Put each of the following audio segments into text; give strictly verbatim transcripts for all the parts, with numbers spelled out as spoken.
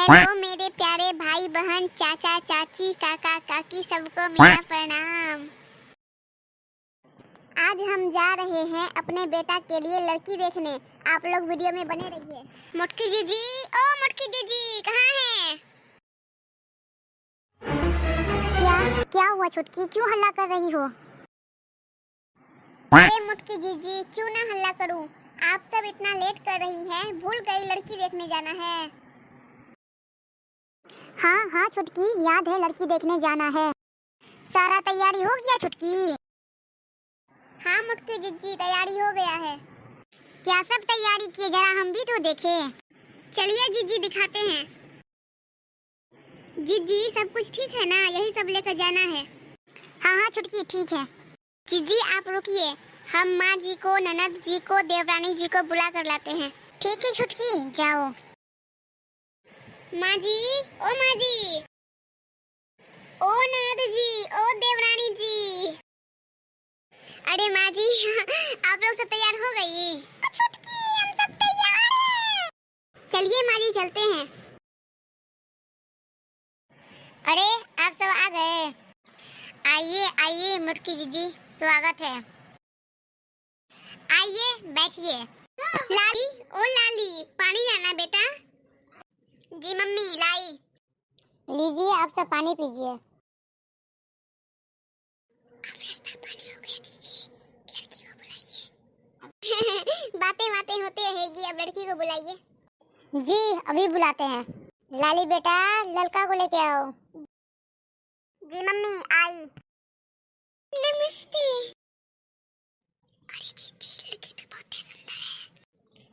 हेलो मेरे प्यारे भाई बहन, चाचा चाची, काका काकी, सबको मेरा प्रणाम। आज हम जा रहे हैं अपने बेटा के लिए लड़की देखने। आप लोग वीडियो में बने रहिए। मोटकी जीजी, ओ मोटकी जीजी, कहाँ हैं? क्या, क्या हुआ छुटकी, क्यों हल्ला कर रही हो? अरे मोटकी जीजी, क्यों ना हल्ला करूं? आप सब इतना लेट कर रही हैं, भूल गई लड़की देखने जाना है। हाँ, हाँ छुटकी, याद है लड़की देखने जाना है। सारा तैयारी हो गया छुटकी? हाँ मोटकी जीजी, तैयारी हो गया है। क्या सब तैयारी किए, जरा हम भी तो देखें। चलिए जीजी, दिखाते हैं। जीजी, सब कुछ ठीक है ना? यही सब लेकर जाना है। हाँ, हाँ छुटकी, ठीक है। जीजी, आप रुकिए, हम माँ जी को, ननद जी को, देवरानी जी को बुला कर लाते हैं। ठीक है छुटकी, जाओ। माँ जी, ओ माँ जी, ओ ननद जी, ओ देवरानी जी। अरे माँ जी, आप लोग सब तैयार हो गई? छुटकी, हम सब तैयार हैं। चलिए माँ जी, चलते हैं। अरे, आप सब आ गए। आइए, आइए मोटकी जीजी, स्वागत है। आइए, बैठिए। लाली, ओ लाली, पानी लाना बेटा। जी मम्मी, लाई। लीजिए, आप सब पानी पीजिए। अब रास्ता पानी हो गया जीजी, लड़की को बुलाइए। बातें बातें होती रहेगी, अब लड़की को बुलाइए। जी, अभी बुलाते हैं। लाली बेटा, ललका को लेके आओ। जी मम्मी, आई। नमस्ते। अरे जीजी, लड़की तो बहुत ही सुंदर है।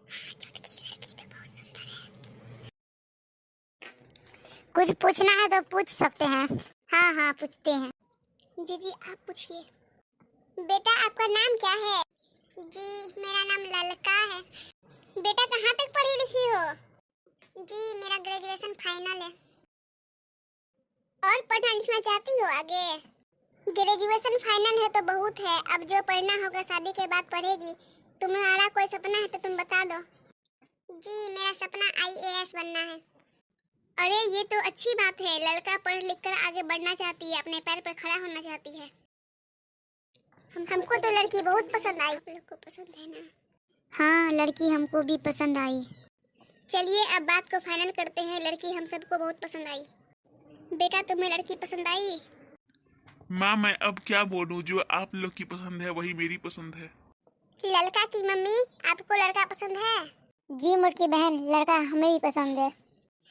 हाँ, लड़की, लड़की तो बहुत सुंदर है। कुछ पूछना है तो पूछ सकते हैं। हाँ, हाँ, पूछते हैं। जीजी, आप पूछिए। बेटा, आपका नाम क्या है? जी, मेरा नाम ललका है। बेटा, कहाँ तक पढ़ी लिखी हो? जी, मेरा ग्रेजुएशन फाइनल है। और पढ़ना लिखना चाहती हो आगे? ग्रेजुएशन फाइनल है तो बहुत है, अब जो पढ़ना होगा शादी के बाद पढ़ेगी। तुम्हारा कोई सपना है तो तुम बता दो। जी, मेरा सपना आईएएस बनना है। अरे, ये तो अच्छी बात है, ललका पढ़ लिख कर आगे बढ़ना चाहती है, अपने पैर पर खड़ा होना चाहती है। हम, हमको तो लड़की बहुत पसंद आई। आप लोग को पसंद है ना? हाँ, लड़की हमको भी पसंद आई। चलिए, अब बात को फाइनल करते हैं, लड़की हम सबको बहुत पसंद आई। बेटा, तुम्हें लड़की पसंद आई? माँ, मैं अब क्या बोलूँ, जो आप लोग की पसंद है वही मेरी पसंद है। ललका की मम्मी, आपको लड़का पसंद है? जी मोटकी बहन, लड़का हमें भी पसंद है।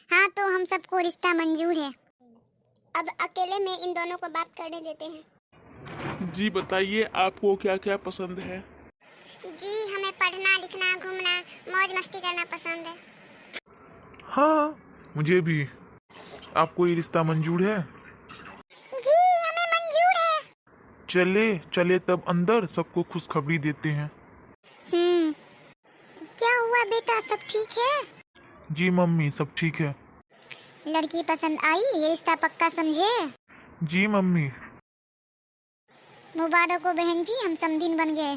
हाँ, तो हम सबको रिश्ता मंजूर है। अब अकेले में इन दोनों को बात करने देते हैं। जी बताइए, आपको क्या क्या पसंद है? जी, हमें पढ़ना, लिखना, घूमना, मौज मस्ती करना पसंद है। हाँ, मुझे भी। आपको ये रिश्ता मंजूर है? जी, हमें मंजूर है। चले, चले तब अंदर सबको खुशखबरी देते हैं। हम्म, क्या हुआ बेटा, सब ठीक है? जी मम्मी, सब ठीक है। लड़की पसंद आई, ये रिश्ता पक्का समझे? जी मम्मी। मुबारक हो बहन जी, हम समधिन बन गए।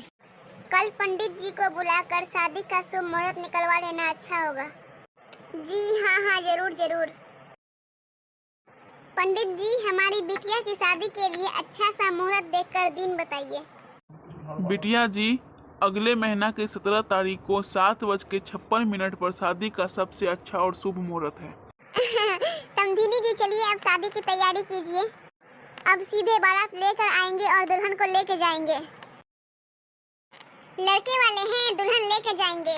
कल पंडित जी को बुलाकर शादी का शुभ मुहूर्त निकलवा लेना, अच्छा होगा। जी हाँ, हाँ, जरूर, जरूर। पंडित जी, हमारी बिटिया की शादी के लिए अच्छा सा मुहूर्त देखकर दिन बताइए। बिटिया जी, अगले महीना के सत्रह तारीख को सात बज के छप्पन मिनट पर शादी का सबसे अच्छा और शुभ मुहूर्त है। समधिनी जी, चलिए अब शादी की तैयारी कीजिए। अब सीधे बारात लेकर आएंगे और दुल्हन को लेके जाएंगे। लड़के वाले हैं, दुल्हन लेके जाएंगे।